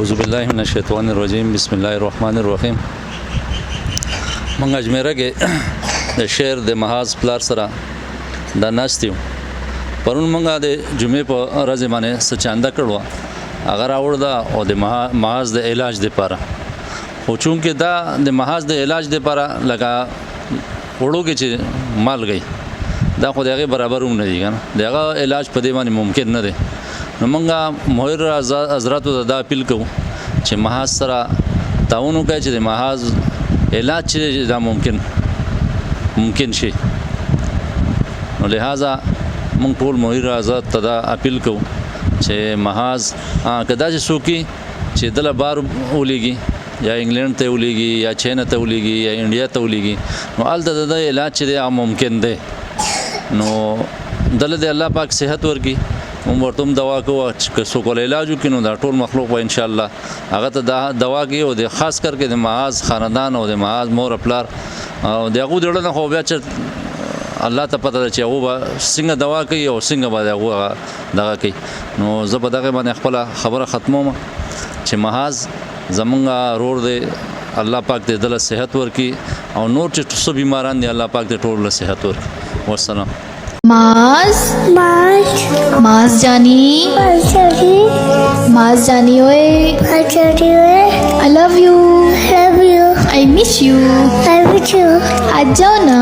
اعوذ بالله من الشیطان الرجیم، بسم الله الرحمن الرحیم. مونږ اجمیره کې د شعر د محاذ پلار سره د ناست یو. پرون مونږ د جمعې په ورځ باندې څه چانده کړو، هغه راوړ ده او د محاذ د علاج دپاره. خو چونکې دا د محاذ د علاج دپاره لکه وړو کې چې مالګی، دا خو د هغې برابر هم نه دي که نه، د هغه علاج په دې باندې ممکن نه دی. نو مونږ مهر حضراتو ته دا اپیل کوو چې محاذ سره تعاون وکړي چې د محاذ علاج چې دا ممکن شي. نو لہذا مونږ ټول مهر حضرات ته دا اپیل کوو چې محاذ که داسې څوک چې دله بار ولیږي، یا انګلند ته ولیږي، یا چین ته ولیږي، یا انډیا ته ولیږي، نو هلته د ده علاج چې دی هغه ممکن دی. نو دله دې الله پاک صحت ورکړي. موږ ورته هم دوا کوو چې که څوک ول علاج وکړي، نو دا ټول مخلوق به انشاءالله هغه ته دا دوا کوي. او د خاص کر کې د محاذ خاندان او د محاذ مور پلار او د هغو د زړه نه خو بیا چې الله ته پته ده چې هغه به څنګه دوا کوي او څنګه به د هغو هغه دغه کوي. نو زه په دغه باندې خپله خبره ختموم چې محاذ زمونږ رور دی، الله پاک دې دله صحت ورکړي او نور چې څه بیماران دي، الله پاک دې ټول له صحت ورکړي. والسلام. माज. माज. माज जानी. जानी. माज जानी ओए. जानी ओए. I love you. Love you. I miss you. I miss you. आ जाओ ना.